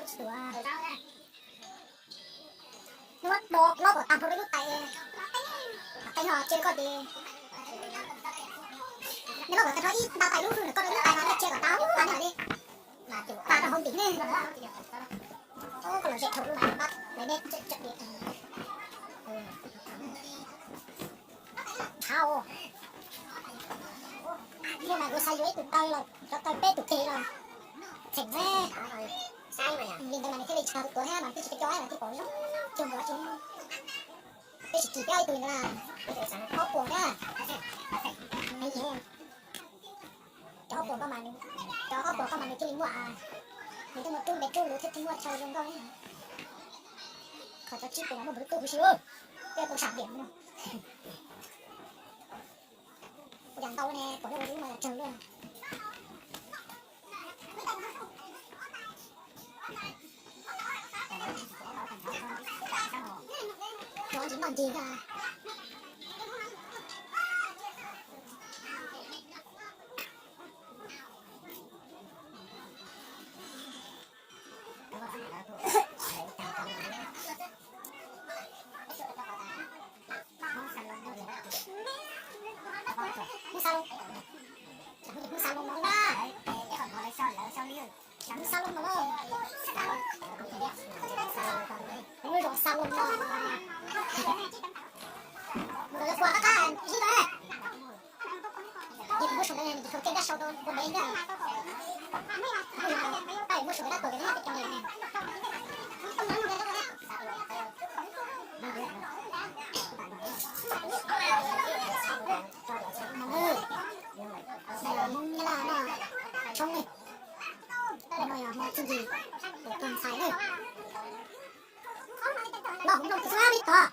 Hnub no loj kom tag nrho rau lub tais, tais no cia rau koj ces, nej loj kom tag nrho ib nta tais lub rau koj rau lub tais no, nej cia kom tag lub tais no li, tag rau hauv ntim nej. Koj los zem dhau lub tais no, nej thaum hnub no kuv xav yuav ib tug taw los cov taw peb tug ke los tseem, li ntawd mas nws thiaj li tsis tau tuav thiab mas twb tsis co mas thiaj pom zoo cuag nkaus tsis, peb tsis kis peb ib tug ntawd na, ob puas thiab. Cov ob puas koj mas, cov ob puas koj mas nws thiaj li muaj, nws thiaj muaj rub npe rub lus thiab thiaj muaj chaw zoo nkauj. Qhov cov tsib puas mas muaj npawg tub huv si, peb kuv sam diam no. Yam ntau ne, pom lub mas yam tsawg luaj. Cov ntsis noj ncig a. Hnub xa loo, hnub xa loo no na, hnub xa loo no, hnub zoo xa loo no, nkawd lawv ua qab qab ib ntawd. Ces kuv muab saum ntawd, kuv tau kev dab sau rau kuv dev ntag. Muab saum ntawd dab tuam, peb cov ne. Hmoob Nyab Laj no, tshoob ne, no yog hmo txuj ncig, tuaj ntxhais ne. Los hmoob zoo xwb li tod.